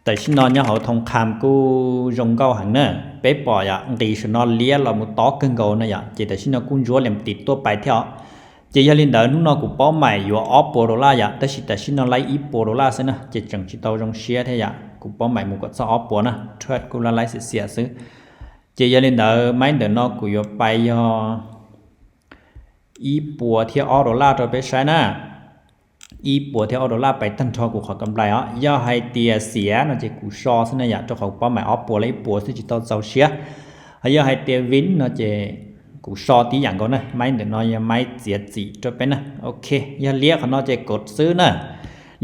Tam sim no nyob hauv thoo qham kuj zoo nkauj heev na, peb pom yom, nqis saum no liab los mus tob kawg nkaus no yom, ces tam sim no kuj ntsuab liam tis tuaj pais thiab os. Ces yog li ntawd hnub no kuv paub maim yuav ob puas dollar yom, tab sis tam sim no laib ib puas dollar xwb na, ces tseem tsis tau zoo siab thiab yom, kuv paub maim mus kom txog ob puas na, trade kuj laib laib xiam xiam xwb. Ces yog li ntawd maib ntawm no kuv yuav pais yog ib puas thiab ob dollar rau peb saib na. Ib puas thiab ob dollar pais tag nrho kuv qhov kam nplais os. Yog hais tias xiam no ces kuv so xwb na yom, rau qhov paub maim ob puas los ib puas xwb tsis tau txaus siab. Ho yog hais tias vin no ces kuv so tib yam nkaus na. Maib ntawm no yog maib txiav txim rau peb na. Ok, yog liab qhov no ces kov xwb na.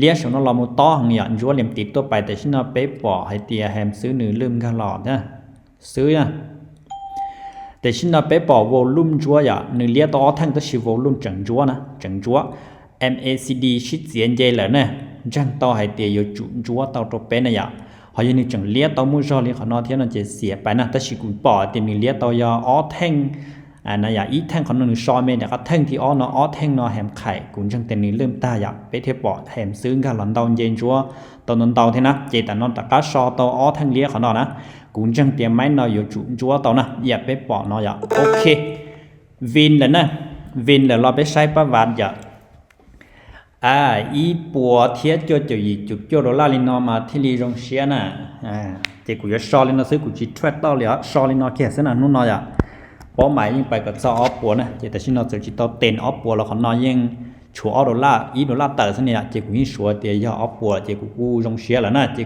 Liab saum no los mus tob heev yom, ntsuab liam tis tuaj pais, tam sim no peb pom hais tias hem xwb nws lwj nkag los thiab. Xwb na. Tam sim no peb pom volume ntsuab yom, nws liab tau ob theej tab sis volume tseem ntsuab na, tseem ntsuab. M A C D sib txiav nce lawm na, ntseeg tau hais tias yuav tsum ntsuab tau rau peb na yom. Ho yog nws tseem liab tau muaj zog li qhov no thiab no ces xiam pais na, tab sis kuv pom tias nws liab tau yog ob theej. Yog ib theej qhov no nws so me rov qab theej thib ob no, ob theej no hem qhaim, kuv ntseeg tias nws lwj tag yom, peb thiaj pom hem xwb nkag los ntau nce ntsuab tau ntau ntau thiab na. Ces tam no rov qab so tau ob theej liab qhov no na, kuv ntseeg tias maib no yuav tsum ntsuab tau na, yam peb pom no yom. Ok, vin lawm na, vin lawm los peb saib pab vas yom. A, ib puas thiab cuaj caum yim caum cuaj dollar li no mas thiaj li zoo siab na. Ces kuv yuav so li no xwb, kuv tsis trade tau li os, so li no kiag xwb na hnub no yom. Paub maim yeej pais kom txog ob puas na, ces tam sim no txawm tsis tau ten ob puas los qhov no yeej tshuav ob dollar, ib dollar tawm xwb na yom, ces kuv yeej suav tias yog ob puas ces kuv kuj zoo siab lawm na, ces